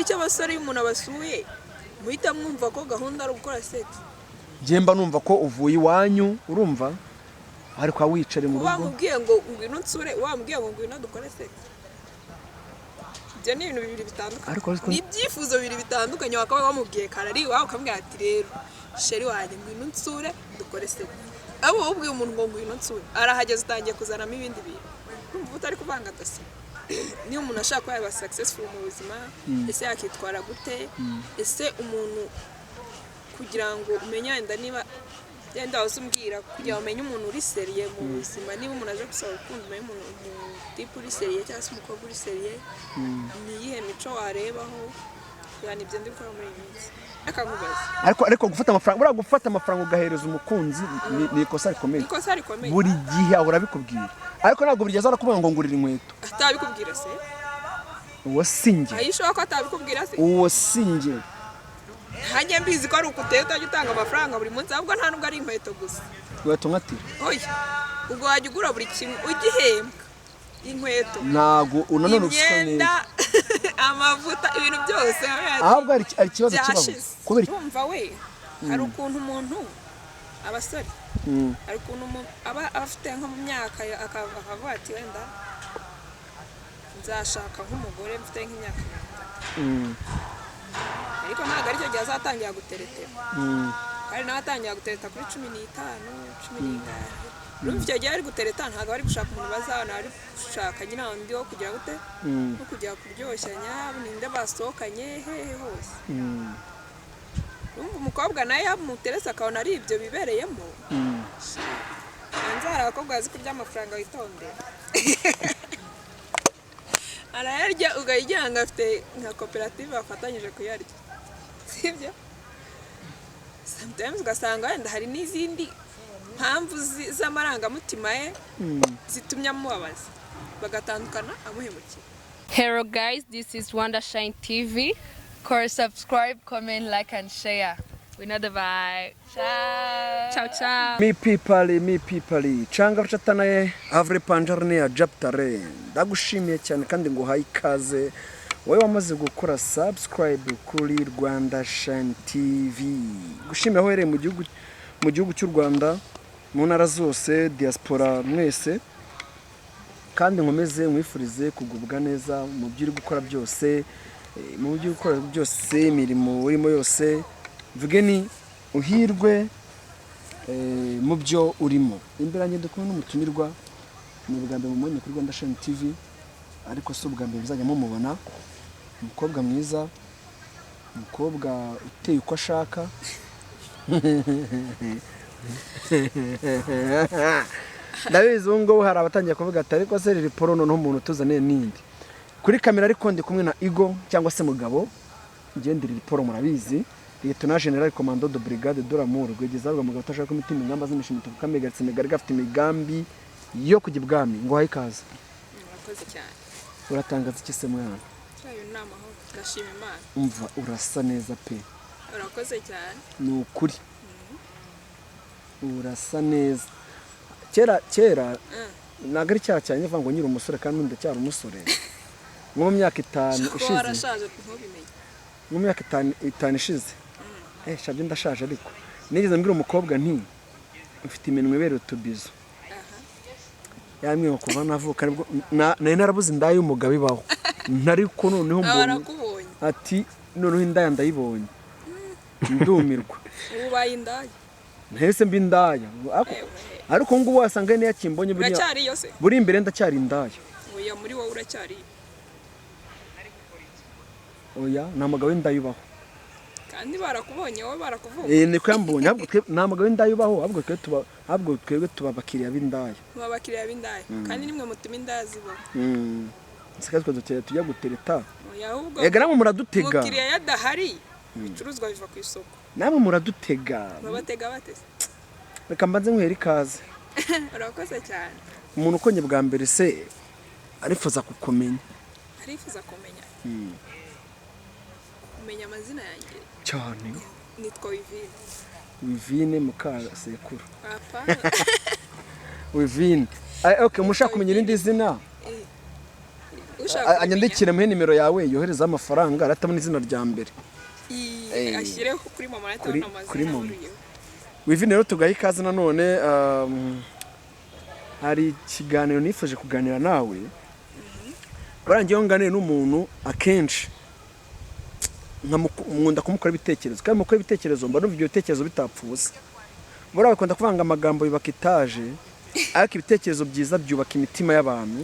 Iki abasore iyo umuntu abasuye muhita mwumva ko gahunda ari ugukora sex? Njye mba numva ko uvuye iwanyu, urumva, ariko wicare mu rugo. Wamubwiye ngo ngwino unsure, wamubwiye ngo ngwino dukore sex, ibyo ni ibintu bibiri bitandukanye. Ni ibyifuzo bibiri bitandukanye. Wakaba wamubwiye kare ari iwawe, ukamubwira ati: "Rero chéri wanjye, ngwino unsure dukore sex." Abo ubwiye umuntu ngo ngwino unsure, arahageze utangiye kuzanamo ibindi bintu, urumva utari kuvanga dosiye. Niba umuntu ashaka kuba yaba successful mu buzima, ese yakitwara gute? Ese umuntu kugira ngo umenye, wenda niba wenda waza umbwira, kugira ngo umenye umuntu uri sérieux mu buzima, niba umuntu aje gusaba urukundo, umenye umuntu, umutipe uri sérieux cyangwa se umukobwa uri sérieux, ni iyihe mico warebaho? Yani ibyo ndi gukora muri iyi minsi. Reka nkubaze. Ariko gufata amafaranga, buriya gufata amafaranga ugahereza umukunzi ni ikosa rikomeye. Ni ikosa rikomeye. Buri gihe ahora abikubwira, ariko ntabwo buri gihe aza kuvuga ngo ngurira inkweto. Atabikubwira se? Uwo si njye. Aho ishoboka ko atabikubwira se? Uwo si njye. Ntanjye mbizi ko ari ukuteye utajya utanga amafaranga buri munsi, ahubwo nta nubwo ari inkweto gusa. Inkweto nkatira. Oya, ubwo wajya ugura buri kimwe ugihembwa, inkweto, Ntabwo unanone usika neza. imyenda, amavuta, ibintu byose. Ahubwo hari ikibazo kibaho. Byashize. Kubera iki? Urumva we, hari ukuntu umuntu, abasore, hari ukuntu umuntu aba afite nko mu myaka akavuga ati: "Wenda nzashaka nk'umugore mfite nk'imyaka 30." Ariko ntabwo aricyo gihe azatangira guteretera. Hari n'abatangira gutereta kuri 15, cumi n'ingahe. Urumva icyo gihe ari gutereta, ntabwo bari gushaka umuntu bazabana, bari gushaka nyine undi wo kugira gute, no kujya kuryoshanya, ninde basohokanye hehe hose. Urumva umukobwa nawe yamuterese akabona ari ibyo bibereyemo. Hanze hari abakobwa bazi kurya amafaranga, witondera, arayarya ugayigira ngo afite nka koperative bafatanyije kuyarya, sibyo? Sometimes ugasanga wenda hari n'izindi mpamvu z'amarangamutima ye zitumye amubabaza, bagatandukana amuhemukiye. Hello guys, this is Wonder Shine TV. Course, subscribe, comment, like and share. We know the vibe. Ciao. Ciao ciao. Mi pipali mi pipali canga chatanaye avre panjarne ya japtare. Ndagushimiye cyane kandi nguhaye ikaze wowe wamaze gukora subscribe kuri Rwanda Shine TV. Gushimira aho uherereye mu gihugu cy'u Rwanda, mu ntara zose, diaspora mwese, kandi nkomeze nkwifurize kugubwa neza mu byo uri gukora byose, mu byo uri gukora byose, imirimo urimo yose, mvuge ni uhirwe mu byo urimo. Imbere yanjye ndi kumwe n'umutumirwa. Ni ubwa mbere mumubonye kuri Rwanda Shine TV, ariko si ubwa mbere muzajya mumubona. Umukobwa mwiza, umukobwa uteye uko ashaka. Ndabizi ubu ngubu hari abatangiye kuvuga ati: "Ariko se riri poro noneho umuntu utuzaniye n'indi?" Kuri kamera ariko ndi kumwe na Igo cyangwa se Mugabo ngendera iri poro, murabizi, Lieutenant General Commando de Brigade de l'Amour Rwegeza rwa mugabo utashaka imitima, ingamba z'imishinga kamegalitse imigari gafite imigambi yo kujya ibwami. Ngo uhaye ikaze. Murakoze cyane. Uratangaza iki se mwana? Cyayo ni amahoro, ndashima Imana. Umva, urasa neza pe. Urakoze cyane. Ni ukuri urasa neza. Kera kera, ntabwo ari cyaha cyane mvuga ngo nyiri umusore, kandi ndacyari umusore, nko mu myaka 5 Ko ishize, warashaje ntubimenye. nko mu myaka itanu ishize, shabye ndashaje, ariko nigeze mbwira umukobwa nti: "Mfite iminwa ibereye utubizo." Yambwiye ngo kuva navuka nibwo nari narabuze indaya y'umugabo ibaho, ntariko noneho Aba mbonye. Arakubonye. Ati: "Noneho indaya ndayibonye," ndumirwa. Ubu ubaye indaya. Ntese mba indaya. Ewe. Ariko ngubu wasanga niyo akimbonye buriya. Uracyariyo se? Buri imbere ndacyari indaya. Oya, muri wowe uracyariyo. Oya, nta mugabo w'indaya ubaho. Kandi barakubonye, wowe barakuvuga. Eh, niko yambonye. Ahubwo nta mugabo w'indaya ubaho, ahubwo twebwe tuba abakiriya b'indaya. Muba abakiriya b'indaya, kandi nimwe mutuma indaya zibaho. Sika twe dutera tujya gutereta. Oya, ahubwo Ega namwe muradutega. umukiriya iyo adahari ibicuruzwa biva ku isoko. Namwe muradutega. Babatega bateze? Reka mbanze nywera ikaze. Urakoze cyane. Umuntu ukonye bwa mbere se arifuza kukumenya. Arifuza kumenya amazina yanjye? Cyane. Nitwa Wivine. Wivine Mukasekuru. Papa. Wivine. Okay, mushaka kumenya irindi zina? ushaka kubimenya. Anyandikire muhe nimero yawe, yoherezeho amafaranga, aratabona izina rya mbere. Ashyireho kuri mama, arahita abona amazina Kuri mama. ahuriyeho. Wivine rero, tugahe ikaze nanone. Hari ikiganiro nifuje kuganira nawe. Barangiye iyo nganiriye n'umuntu akenshi nkunda kumukora ibitekerezo, kandi mukora ibitekerezo mba numva ibyo bitekerezo bitapfa ubusa. Buriya bakunda kuvanga amagambo yubaka etaje, ariko ibitekerezo byiza byubaka imitima y'abantu,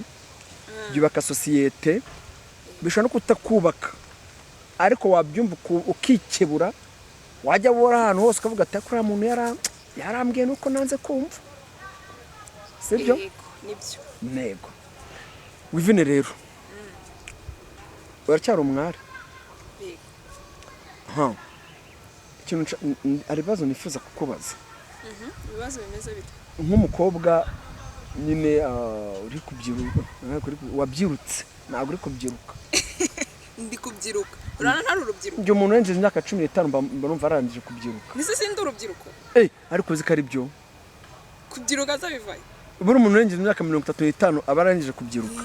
byubaka sosiyete. Bishobora no kutakubaka, ariko wabyumva ukikebura, wajya wora ahantu hose ukavuga ati: "Kuriya muntu yarambwiye nuko nanze kumva." Sibyo? Yego, nibyo. Ntego Wivine rero, uracyari umwari? Yego. Ha, ikintu hari ibibazo nifuza kukubaza. Ibibazo bimeze bite? Nk'umukobwa nyine, uri kubyiruka, wabyirutse, ntabwo uri kubyiruka. Ndi kubyiruka, urabona ntari urubyiruko? Igihe umuntu urengeje imyaka 15 mba numva arangije kubyiruka. Nise sindi urubyiruko? Eh, ariko uzi ko ari byo. Kubyiruka zo bivaye? Buri umuntu urengeje imyaka 35 aba arangije kubyiruka.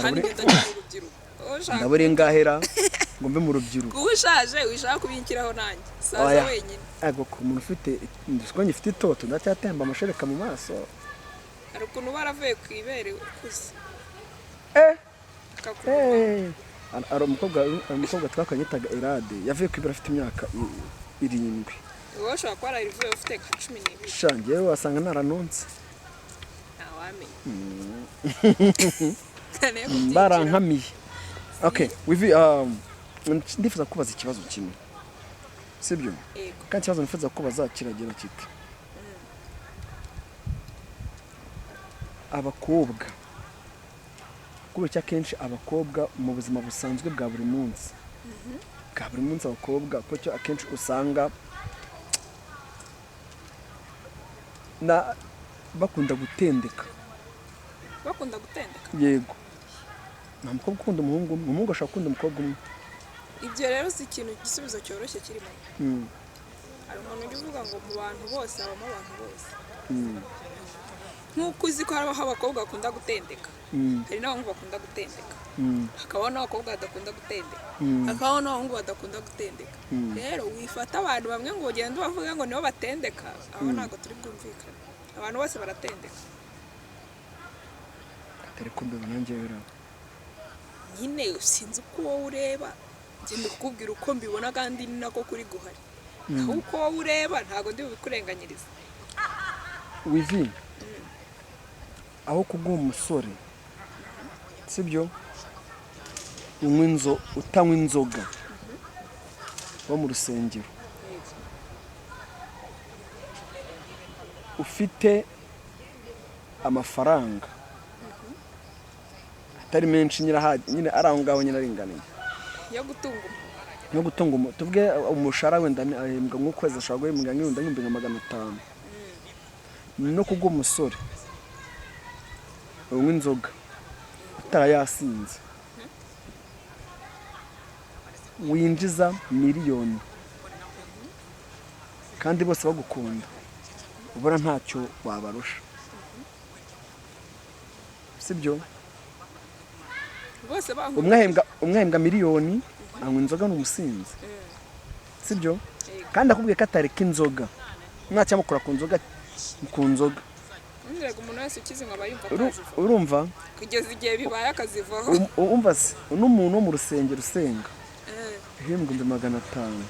Kandi njye ndacyari urubyiruko. Wowe ushaka Ndabura ingahera ngo mbe mu rubyiruko. Kuba ushaje wishaka kubinkiraho, nanjye saza Oya. wenyine. Ego, ku muntu ufite ndetse ngifite itoto, ndacyatemba amashereka mu maso. Hari ukuntu uba waravuye ku ibere ukuze akakuguma. Eh, hari umukobwa twakoranye yitaga Erade, yavuye ku ibere afite imyaka 7. Wowe ushobora kuba wararivuye ufite nka 12. Sha, njyewe wasanga naranonse. Ntawamenya. Ntaneye kubyinjiramo. Barankamiye. Okay, wivi, ndifuza kubaza ikibazo kimwe, sibyo? Yego. Kandi ikibazo nifuza kubaza kiragira kiti: abakobwa, kubera ko akenshi abakobwa mu buzima busanzwe bwa buri munsi, abakobwa kuko akenshi usanga na bakunda gutendeka. Bakunda gutendeka? Yego, nta mukobwa ukunda umuhungu umwe, umuhungu ashobora gukunda umukobwa umwe. Ibyo rero si ikintu, igisubizo cyoroshye kirimo. Hari umuntu ujya uvuga ngo mu bantu bose habamo abantu bose. Nk'uko uzi ko habaho abakobwa bakunda gutendeka, hari n'abahungu bakunda gutendeka, hakabaho n'abakobwa badakunda gutendeka, hakabaho n'abahungu badakunda gutendeka. Rero wifata abantu bamwe ngo ugende ubavuge ngo nibo batendeka, aho ntabwo turi bwumvikane. Abantu bose baratendeka. Atari ko mbeba nanjye rero. Nyine sinzi uko wowe ureba, ngenda kukubwira uko mbibona, kandi ni nako kuri guhari. Aho uko wowe ureba ntabwo ndi bubikurenganyirize. Wivi, aho kuguha umusore, sibyo, unywa utanywa inzoga wo mu rusengero, ufite amafaranga atari menshi nyine ari aho ngaho nyine aringaniye yo gutunga umuntu. No gutunga tuvuge umushahara wenda ahembwa nk'ukwezi, ashobora guhembwa nk'ibihumbi nka 500,000, no kuguha umusore unywa inzoga utarayasinze winjiza miliyoni kandi bose bagukunda, ubona ntacyo wabarusha, sibyo? Bose bankunda. Umwe ahembwa miliyoni, anywa inzoga, ni umusinzi, sibyo? Yego. Kandi akubwiye ko atareka inzoga, mwacyamukura ku nzoga. Nturega, umuntu wese ukizinywa aba yumva atazivaho. Urumva? Kugeza igihe bibaye akazivaho. Umva se, n'umuntu wo mu rusengero usenga uhembwa 500,000,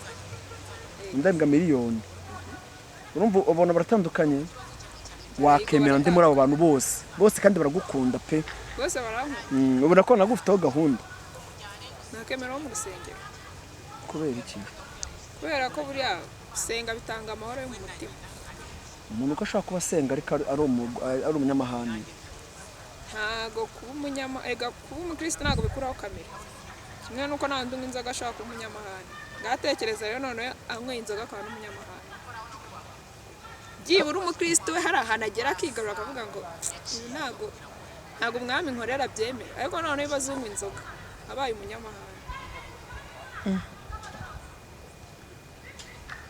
undi ahembwa miliyoni, urumva ubona baratandukanye. Wakemera ndi muri abo bantu bose bose kandi baragukunda pe? Bose barankunda. Ubona ko nagufiteho gahunda. Nakemera wo mu rusengero. Kubera iki? Kubera ko buriya gusenga bitanga amahoro yo mu mutima. Umuntu uko ashobora kuba asenga ariko ari umunyamahane? Ntago kuba umunyama, ega kuba umukristo ntabwo bikuraho kamere, kimwe n'uko nta wundi unywa inzoga ashobora kuba umunyamahane. Ngatekereza rero noneho anyweye inzoga akaba n'umunyamahane. Byibura umukristo we hari ahantu agera akigarura akavuga ngo ubu ntabwo umwami nkorera abyemera. Ariko noneho ibibazo unywa inzoga abaye umunyamahane.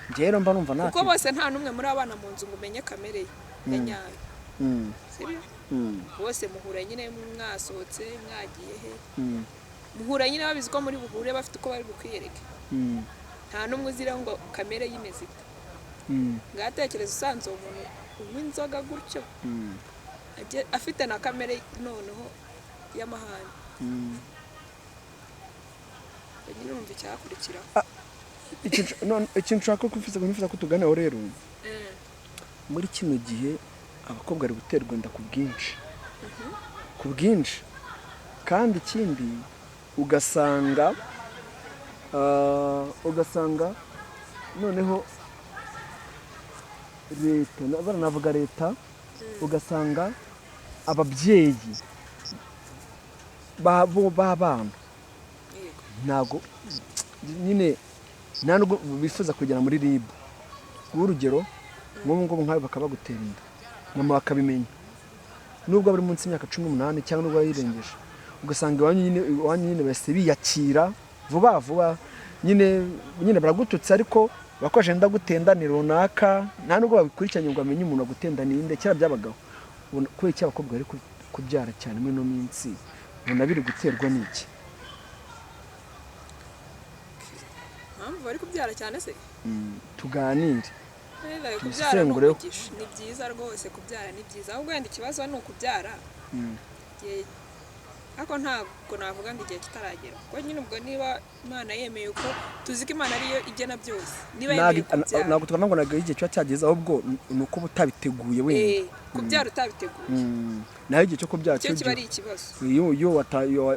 Njyewe rero mba numva Kuko nta bose nta n'umwe muri abana mu nzu ngo umenye kamere ye ya nyayo, sibyo? Bose muhura nyine mwasohotse, mwagiye he, muhura nyine babizi ko muri buhure, bafite uko bari bukwiyereke. Nta n'umwe uzira ngo kamere y'imeze ite. Ngatekereza usanze uwo muntu unywa inzoga gutyo, afite na kamere noneho y'amahane, nyine urumva icyakurikiraho. Ikintu nshaka ko nifuza ko tuganiraho rero, muri kino gihe abakobwa bari guterwa inda ku bwinshi, ku bwinshi. Kandi ikindi ugasanga noneho leta, baranavuga leta, ugasanga ababyeyi babo b'abana ntabwo nyine, nta nubwo bifuza kugera muri RIB. Urugero nk'ubu ngubu nkawe bakaba bagutera inda, mama bakabimenya, nubwo bari munsi y'imyaka 18 cyangwa nubwo yayirengeje, ugasanga iwanyu nyine bahise biyakira vuba vuba nyine baragututse, ariko bakoresheje ndagutenda ni runaka, nta nubwo babikurikiranye ngo bamenye umuntu agutenda ni nde. Kera byabagaho. Kubera iki abakobwa bari kubyara cyane muri ino minsi? Ubona biri guterwa n'iki? Impamvu bari kubyara cyane se? Tuganire. Bari kubyara ni Tubisesengureho. umugisha, ni byiza rwose, kubyara ni byiza. Ahubwo wenda ikibazo ni ukubyara ariko ntabwo navuga ngo igihe kitaragera, kuko nyine ubwo niba Imana yemeye, ko tuzi ko Imana ariyo igena byose, niba yemeye kubyara Ntabwo tuvuga ngo ntabwo igihe kiba cyageze, ahubwo ni uko uba utabiteguye wenda. Kubyara utabiteguye. Naho igihe cyo kubyara cyo cyo kiba ari ikibazo. Iyo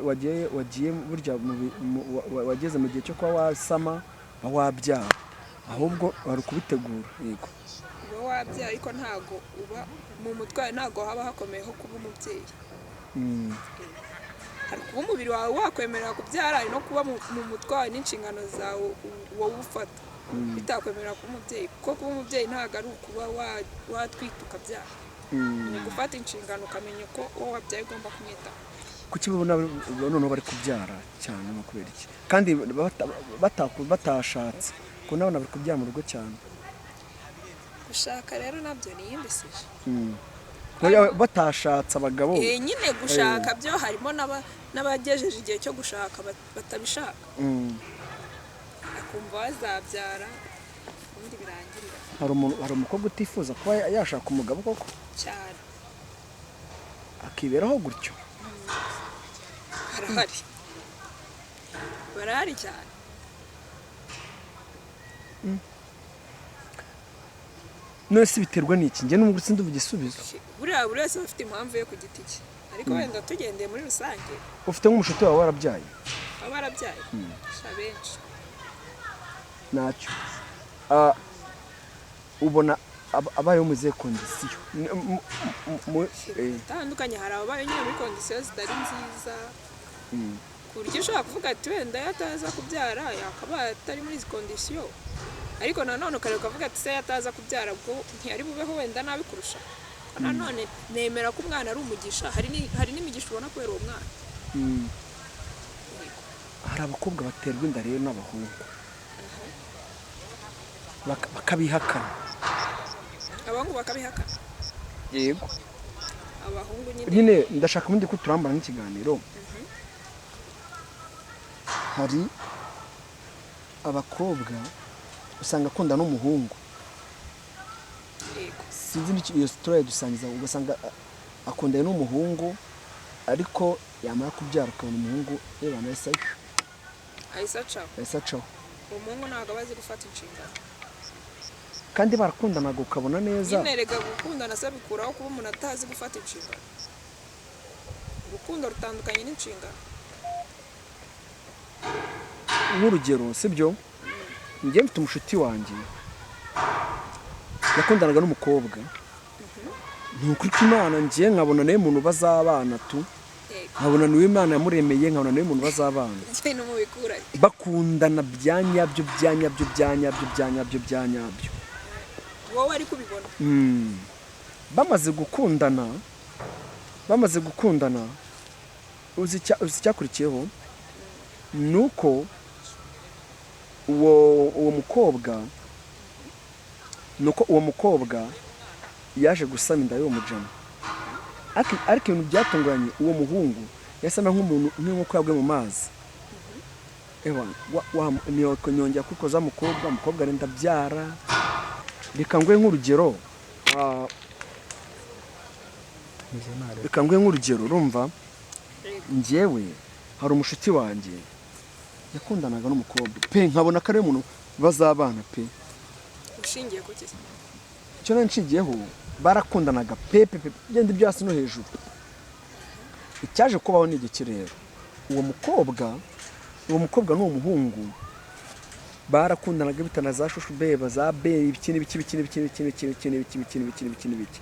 wagiye burya wageze mu gihe cyo kuba wasama, uba wabyara, ahubwo wari kubitegura, yego. Uba wabyara, ariko ntabwo uba mu mutwe wawe, ntabwo haba hakomeye ho kuba umubyeyi. Hari kuba umubiri wawe wakwemerera kubyara, hari no kuba mu mutwe wawe n'inshingano zawe wowe ufata bitakwemerera kuba umubyeyi, kuko kuba umubyeyi ntabwo ari ukuba watwita ukabyara. Ni ugufata inshingano, ukamenya ko uwo wabyaye ugomba kumwitaho. Kuki babona noneho bari kubyara cyane? Ni ukubera iki kandi batashatse? Kuko n'abana bari kubyara mu rugo cyane. Gushaka rero nabyo ni iyindi sujet. Oya, batashatse abagabo. Nyine gushaka byo harimo n'abagejeje igihe cyo gushaka batabishaka, akumva bazabyara ubundi birangirira. Hari umuntu, hari umukobwa utifuza kuba yashaka umugabo koko? Cyane. Akiberaho gutyo? Barahari, barahari cyane. None se biterwa n'iki? Njye n'ubwo sindumva igisubizo. Buriya buri wese aba afite impamvu ye ku giti cye, ariko wenda tugendeye muri rusange. Ufite nk'umushuti wawe warabyaye? Baba barabyaye sha, benshi. Ntacyo. Ubona abayeho mu zihe condition? Itandukanye. Hari ababaye nyine muri condition zitari nziza, ku buryo ushobora kuvuga ati wenda iyo ataza kubyara yakabaye atari muri izi condition, ariko nanone ukareba ukavuga ati se iyo ataza kubyara ubwo ntiyari bubeho wenda nabi kurusha. Ko nanone nemera ko umwana ari umugisha, hari n'imigisha ubona kubera uwo mwana. Yego. Hari abakobwa baterwa inda rero n'abahungu bakabihakana. Abahungu bakabihakana? Yego. Abahungu nyine. Nyine ndashaka ubundi ko turambara n'ikiganiro. Hari abakobwa usanga akunda n'umuhungu. Sinzi n'icyo iyo story yadusangiza. Ugasanga akundanye n'umuhungu, ariko yamara kubyara ukabona umuhungu reba nahise Ahise acaho. Yahise acaho. Uwo muhungu ntabwo aba azi gufata inshingano. Kandi barakundanaga ukabona neza. Nyine rega gukundana se bikuraho kuba umuntu atazi gufata inshingano? Urukundo rutandukanye n'inshingano. Nk'urugero, sibyo, njye mfite umushuti wanjye yakundanaga n'umukobwa, ni ukuri ko Imana, njye nkabona niwe muntu bazabana tu. Nkabona niwe Imana yamuremeye, nkabona niwe muntu bazabana. Ikintu mubikuranye. Bakundana bya nyabyo, bya nyabyo, bya nyabyo, bya nyabyo, bya nyabyo. Wowe ari kubibona. Bamaze gukundana, uzi icyakurikiyeho? Ni uko uwo mukobwa yaje gusama inda y'uwo mujama. Ariko ibintu byatunguranye, uwo muhungu yasaga nk'umuntu, nk'inkoko yaguye mu mazi. Ewa, nyongera kwikoza umukobwa arenda abyara. Reka nguhe nk'urugero, reka nguhe nk'urugero, urumva? Njyewe hari umushuti wanjye yakundanaga n'umukobwa pe, nkabona ko ari umuntu bazabana pe. Ushingiye ku ki? Icyo nari nshingiyeho, barakundanaga pe pe pe, genda ibyo hasi no hejuru. Icyaje kubaho ni igiki rero? Uwo mukobwa n'uwo muhungu barakundanaga, bitana za chouchou beba, za be, ibiki n'ibiki, ibiki n'ibiki, n'ibiki n'ibiki, n'ibiki n'ibiki, n'ibiki n'ibiki, n'ibiki n'ibiki.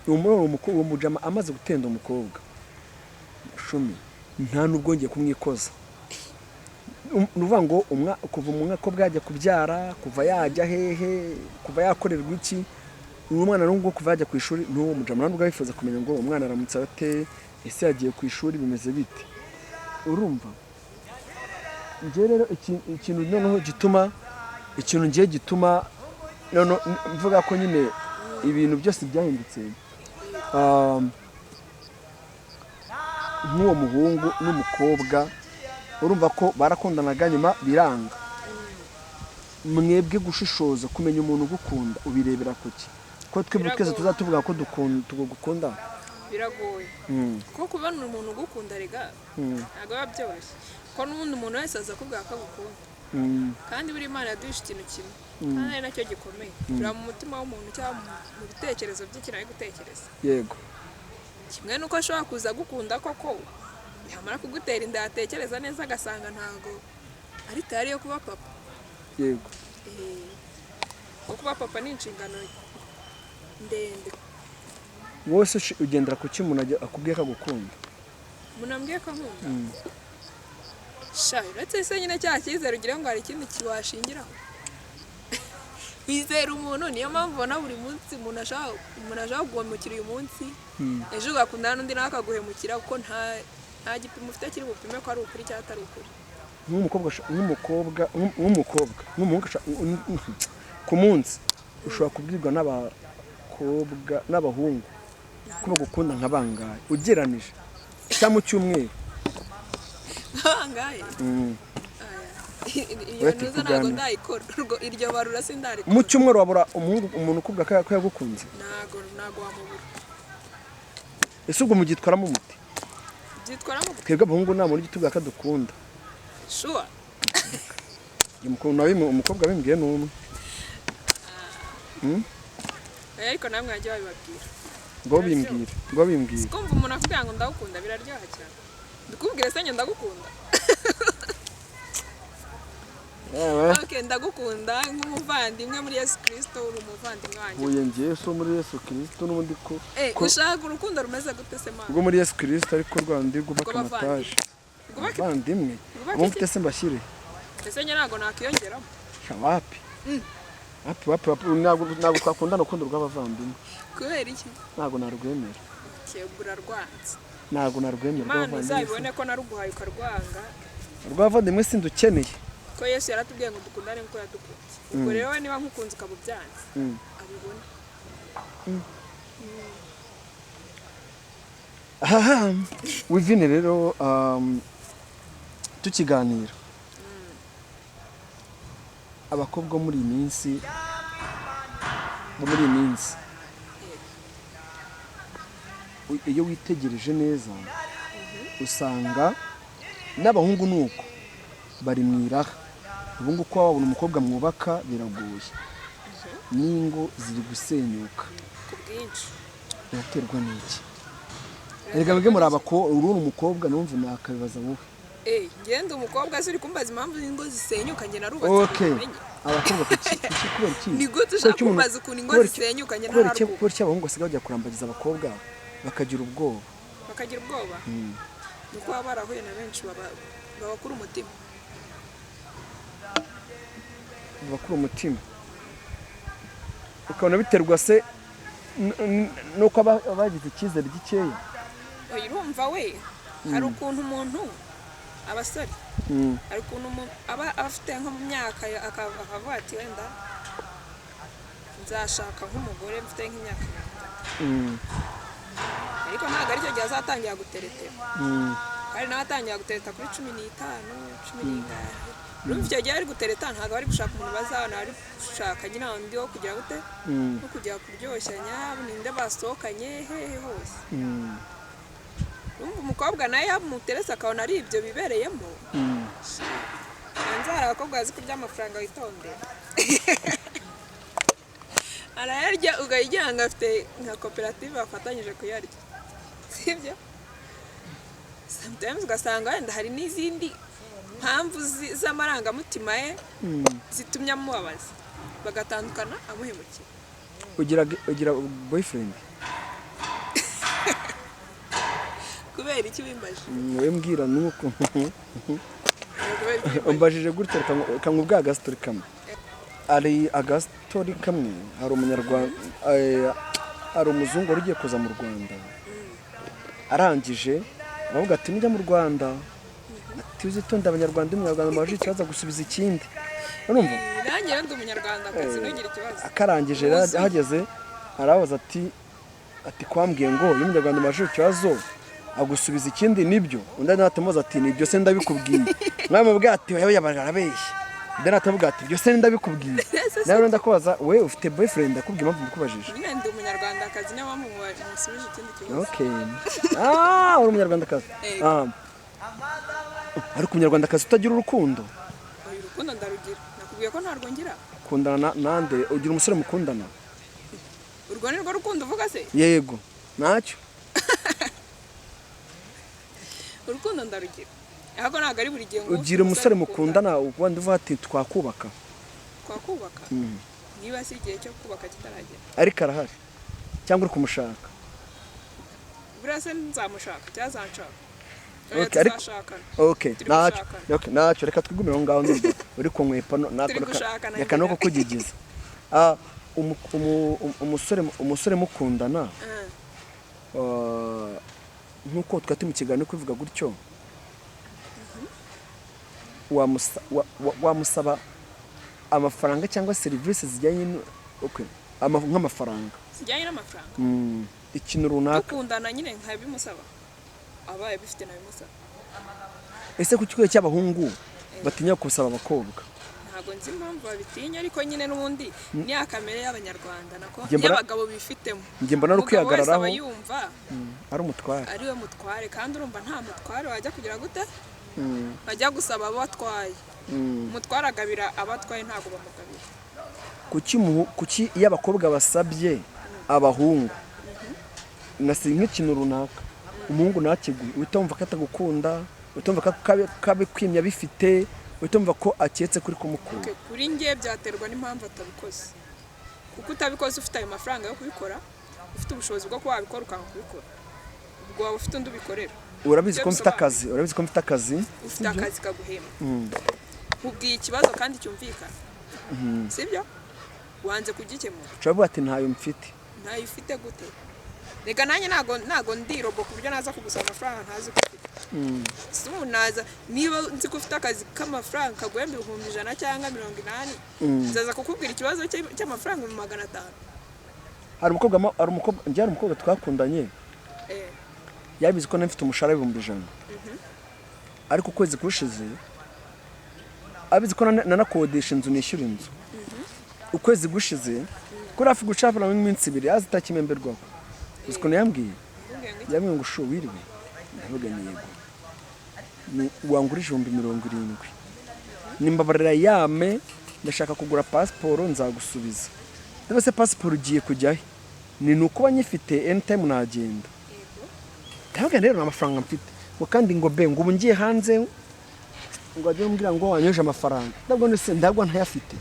Uwo mujama amaze gutenda umukobwa shumi, nta nubwo ngiye kumwikoza. Ni ukuvuga ngo kuva umukobwa yajya kubyara, kuva yajya hehe, kuva yakorerwa iki, uwo mwana n'ubwo kuva yajya ku ishuri, n'uwo mujama nubwo yifuza kumenya ngo uwo mwana aramutse ate, ese yagiye ku ishuri, bimeze bite? Urumva, njye rero ikintu noneho gituma, ikintu ngiye gituma noneho mvuga ko nyine ibintu byose byahindutse, nk'uwo muhungu n'umukobwa, urumva ko barakundanaga, nyuma biranga. Mwebwe gushishoza, kumenya umuntu ugukunda, ubirebera kuki? Ko twebwe twese Biragoye. tuzatuvuga ko tugukunda? Biragoye, kuko kubona umuntu ugukunda rega ntabwo biba byoroshye, kuko n'ubundi umuntu wese aza akubwira ko agukunda. Kandi buri Imana yaduhishe ikintu kimwe, kandi ari nacyo gikomeye, tureba mu mutima w'umuntu cyangwa mu bitekerezo by'ikintu ari gutekereza. Kimwe n'uko ashobora kuza agukunda koko, yamara kugutera inda, yatekereza neza agasanga ntabwo ari tayari yo kuba papa. Kuko kuba papa ni inshingano ndende. Wowe se ugendera ku ki umuntu akubwiye ko agukunda? Umuntu ambwiye ko ankunda, sha, uretse se nyine cya cyizere ugira ngo hari ikindi kiwashingiraho, wizera umuntu. Niyo mpamvu ubona buri munsi umuntu ashaka guhemukira uyu munsi, ejo ugakundana n'undi nawe akaguhemukira, kuko nta gipimo ufite kiri bupime ko ari ukuri cyangwa atari ukuri. Nk'umukobwa, nk'umuhungu, ku munsi ushobora kubwirwa n'abakobwa n'abahungu ko bagukunda nka bangahe ugeranije, cyangwa mu cyumweru? Bangahe? Iyo Uretse ntuza ntabwo kuganira. ndayikora. Iryo barura sindarikora. Mu cyumweru wabura umuhungu, umuntu ukubwira ko yagukunze? Ntabwo wamubura. Ese ubwo mugitwaramo umuti? Byitwaramo. Twebwe abahungu nta muntu ujya utubwira ko adukunda. Sure? Umukobwa abimbwiye ni umwe. Ariko namwe bajya babibabwira. Ngo bimbwire, ngo bimbwire. Kumva umuntu akubwira ngo ndagukunda biraryoha cyane. Ndikubwire se njye ndagukunda? Yewe. Okay, ndagukunda nk'umuvandimwe muri Yesu Kristo, uri umuvandimwe wanjye. Huye ngiye so muri Yesu Kristo n'ubundi ko Ushaka urukundo rumeze gute se mama? Rwo muri Yesu Kristo, ariko rwandi rwubaka Rw'abavandimwe. amataje. Rwubaka? Abavandimwe. Rwubaka Abo iki? mfite se mbashyire? Ese njye ntabwo nakwiyongeramo? Sha, wapi wapi wapi wapi, ntabwo twakundana urukundo rw'abavandimwe. Kubera iki? Ntabwo narwemera. Kebwa urarwanze. Ntabwo narwemera Imana urw'abavandimwe. uzabibone ko naruguhaye ukarwanga. Urw'abavandimwe sindukeneye. Ko Yesu yaratubwiye ngo dukundane nk'uko yadukunze. Ubwo rero we niba nkukunze ukaba ubyanze, abibone. Aha Wivine rero, tukiganira, abakobwa bo muri iyi minsi, iyo witegereje neza usanga n'abahungu ni uko bari mu iraha. Ubu ngubu kuba wabona umukobwa mwubaka biragoye, n'ingo ziri gusenyuka Ku bwinshi. Biraterwa n'iki? Erega mwebwe muri uri umukobwa, numva nakabibaza wowe. Ngende umukobwa se uri kumbaza impamvu ingo zisenyuka? Njye narubatse, ubimenye. Abakobwa kuki, kubera iki? Ni gute Kubera ushaka iki umuntu- kumbaza ukuntu ingo kubera iki- zisenyuka njye kubera iki? ntararwubaka? Kubera iki abahungu basigaye bajya kurambagiza abakobwa bakagira ubwoba? Bakagira ubwoba ni uko baba barahuye na benshi babakura umutima. Bakura umutima, ukabona biterwa se nuko bagize icyizere gikeya? Oya, urumva we, hari ukuntu umuntu, abasore, hari ukuntu umuntu aba afite nko mu myaka akavuga ati wenda nzashaka nk'umugore mfite nk'imyaka 30. Ariko ntabwo aricyo gihe azatangira guteretera. Hari n'abatangira gutereta kuri 15, cumi n'ingahe. Urumva icyo gihe ari gutereta, ntabwo bari gushaka umuntu bazabana, bari gushaka nyine undi wo kugira gute, no kujya kuryoshanya, ninde basohokanye hehe hose. Urumva umukobwa nawe yamuterese akabona ari ibyo bibereyemo. Hanze hari abakobwa bazi kurya amafaranga, witondera, arayarya ukagira ngo afite nka koperative bafatanyije kuyarya, sibyo? Sometimes ugasanga wenda hari n'izindi mpamvu z'amarangamutima ye zitumye amubabaza, bagatandukana amuhemukiye. Ugira boyfriend? Kubera iki wimbaje? Wowe mbwira nuko. Kubera iki wimbaje? Umbajije gutya, reka nkubwire agasitori kamwe. Hari agasitori kamwe, hari umunyarwanda, hari umuzungu wari ugiye kuza mu Rwanda. Arangije aravuga ati: "Nujya mu Rwanda," ati, "uzitonde Abanyarwanda, umunyarwanda mubajije ikibazo agusubiza ikindi." Urumva? Nanjye rero ndi umunyarwandakazi, ntugire ikibazo. Akarangije rero ahageze arabaza ati kwambwiye ngo iyo umunyarwanda umubajije ikibazo agusubiza ikindi, nibyo? Undi nawe atamubaza ati: "Nibyo se ndabikubwiye?" Mwamubwiye ati: "Oya, arabeshya." Undi nawe atamuvuga ati: "Ibyo se ndabikubwiye?" Nawe rero ndakubaza, we ufite boyfriend? Akubwiye impamvu mbikubajije. Nyine ndi umunyarwandakazi, niyo mpamvu musubije ikindi kibazo. Okay, ah, uri umunyarwandakazi? Yego. Ah, ariko umunyarwandakazi utagira urukundo? Oya, urukundo ndarugira, nakubwiye ko ntarwo ngira. Ukundana nande? Ugira umusore mukundana? Urwo ni rwo rukundo uvuga se? Yego, ntacyo. Urukundo ndarugira, ariko ntabwo ari buri gihe ngo Ugira umusore mukundana ubundi uvuga ati twakubaka? Twakubaka niba si igihe cyo kubaka kitaragera. Ariko arahari cyangwa uri kumushaka? Buriya se nzamushaka cyangwa azanshaka? Oya, Okay, tuzashakana. Okay. Turi Ntacyo. gushakana. Okay, ntacyo, reka twigumire aho ngaho. Ndumva uri kunkwepa Turi gushakana. Reka no kukugigiza. Ah, umusore mukundana, ah, nk'uko twari turi mu kiganiro kubivuga gutyo, wamusaba amafaranga cyangwa serivisi zijyanye okay, nk'amafaranga? Zijyanye n'amafaranga? Ikintu runaka. Dukundana nyine nkabimusaba, abaye bifite nabimusaba. Ese ku kigo cy'abahungu batinya gusaba abakobwa? Ntabwo nzi impamvu babitinya, ariko nyine n'ubundi ni ya kamere y'Abanyarwanda nako Njye mbona- y'abagabo bifitemo. Njye mbona ari Umugabo wese ukwihagararaho. aba yumva Ari umutware. ari we mutware, kandi urumva nta mutware wajya kugira gute, bajya gusaba abo atwaye. Umutware agabira abo atwaye, ntabwo bamugabira. Kuki iyo abakobwa basabye abahungu nka nk'ikintu runaka, umuhungu ntakiguhe, uhita wumva ko atagukunda, uhita wumva ko kabikwimya bifite, uhita wumva ko aketse kuri kumukunda? Okay, kuri njye byaterwa n'impamvu atabikoze, kuko utabikoze ufite ayo mafaranga yo kubikora, ufite ubushobozi bwo kuba wabikora, ukanga kubikora, ubwo waba ufite undi ubikorera. Urabizi Ibyo ko mfite bisobanura. akazi, urabizi ko mfite akazi. Ufite akazi kaguhemba, nkubwiye ikibazo kandi cyumvikana, sibyo? Wanze kugikemura. Ushobora kuvuga ati: "Ntayo mfite." Ntayo ufite gute? Reka nanjye ntago ndi robo ku buryo naza kugusaba amafaranga ntazi ko ufite. Si ubu naza, niba nzi ko ufite akazi k'amafaranga kaguhemba 100,000 cyangwa 80, nzaza kukubwira ikibazo cy'amafaranga 500,000? Hari umukobwa, njye hari umukobwa twakundanye, yabizi ko nari mfite umushahara w'100,000, ariko ukwezi kushize abizi ko nanakodesha inzu, nishyura inzu. Ukwezi gushize kuri hafi gucapura iminsi 2 azi itakimemberwaho. Uzi ukuntu yambwiye? Nkubwiye ngo iki? Yambwiye ngo: "Shu, wiriwe?" Ndavuga ni yego. Ni wangurije 70,000, nimbabarira yame, ndashaka kugura pasiporo, nzagusubiza. Ndabona se pasiporo ugiye kujya he? Ni ukuba nyifite, anytime nagenda. Ndavuga rero nta mafaranga mfite, ngo kandi ngo be ngo ubu ngiye hanze ngo ajye umbwira ngo wanyoje amafaranga. Ndabwo se ndabwo ntayafite.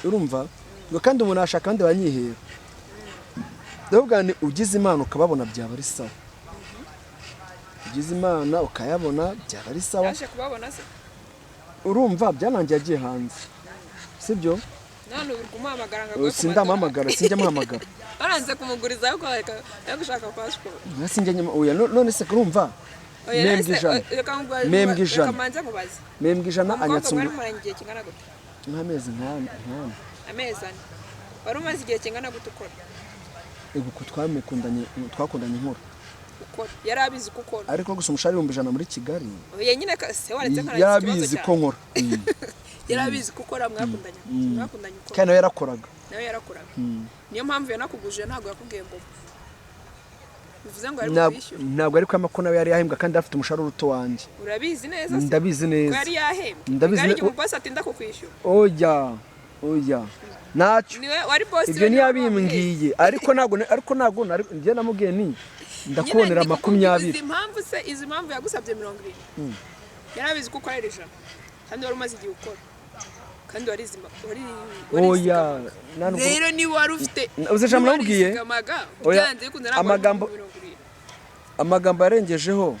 Urumva ngo kandi umuntu ashaka abandi banyihera. Ndavuga ni ugize Imana ukababona byaba ari sawa, ugize Imana ukayabona byaba ari sawa. Yaje kubabona se? Urumva byarangiye agiye hanze, sibyo? None ubu uri kumuhamagara ngo aguhe ku Sindamuhamagara, sinjya muhamagara. madorari? Waranze kumuguriza ariko yo gushaka pasiporo. Sinjya nyuma oya. None se urumva Oya, membwe none se, 100. Reka Membwe reka 100. manze nkubaze. Membwe 100. Umukobwa Anyatse mwari mumaranye igihe kingana gute? Nk'amezi nk'ane. Amezi 4. Wari umaze igihe kingana gute ukora? Ego, ko twamukundanye, twakundanye nkora. Ukora, yari abizi ko ukora. Ariko gusa umushahara 100,000 muri Kigali. Oya nyine, se waretse nkarangiza ikibazo Yarabizi ko cyawe. nkora. Yari abizi ko ukora, mwakundanye ukora. Kandi nawe yarakoraga. Nawe yarakoraga, niyo mpamvu yanakuguje. Ntabwo yakubwiye ngo, bivuze ngo yari bukwishyura. Ntabwo ari kwama ko nawe yari yahembwa kandi afite umushahara uruta wanjye. Urabizi neza se? Ndabizi Ko neza. yari yahembwa? Ndabizi. Hari igihe umubosi atinda kukwishyura. Oya, oya, ntacyo. Niwe wari bosi Ibyo we, niwe wamubwiye. ntiyabimbwiye, ariko ntabwo njye namubwiye ni ndakubonera Nyine ndi 20. Izi mpamvu se, izi mpamvu yagusabye 70, yari abizi ko ukorera 100 kandi wari umaze igihe ukora kandi wari Oya. warizigamaga. Nta nubwo- Rero niba wari ufite Uzi ijambo niba namubwiye? warizigamaga, Oya, byanze bikunze ntabwo wari 70. Amagambo yarengejeho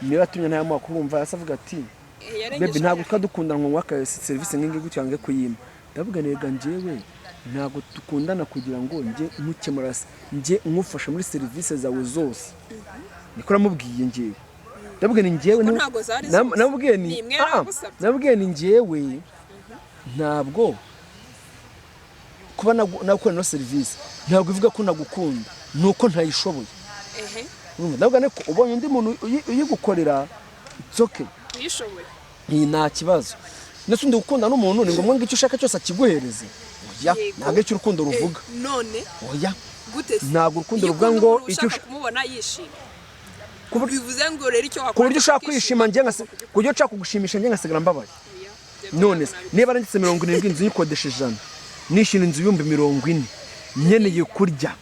niyo yatumye ntayamuha. Kubumva yasa avuga ati: Yarengeje "Baby, ntabwo twa dukundana ngo mwaka serivisi nk'ingi gutya ngo kuyima." Ndavuga: "Nega njyewe ntabwo dukundana kugira ngo njye nkukemura, njye nkufasha muri serivisi zawe zose." Niko namubwiye njyewe. Ndavuga ni njyewe Kuko ntabwo zari zose. Namubwiye ni Ni imwe ah, ah, yaragusabye. namubwiye ni njyewe ntabwo kuba nakora ino serivisi ntabwo ivuga ko nagukunda, ni uko ntayishoboye. Urumva, ndavuga ni ko ubonye undi muntu uyigukorera, it's okay. Uyishoboye. Iyi nta kibazo. Ndetse undi gukunda n'umuntu ni ngombwa ngo icyo ushaka cyose akiguhereze? Oya. Yego. Ntabwo icyo urukundo ruvuga. None Oya. gute se? Ntabwo urukundo Iyo ruvuga ukunda ngo umuntu icyo ushaka kumubona yishimye, Ku bivuze ngo rero icyo wakora ku buryo ushaka ukishima, kwishima, njye ku buryo nshaka kugushimisha njye ngasigara mbabaye. Oya, ibyo None se ntabwo niba nanditse 70, inzu nyikodesha 100, nishyura inzu 40,000, nkeneye kurya.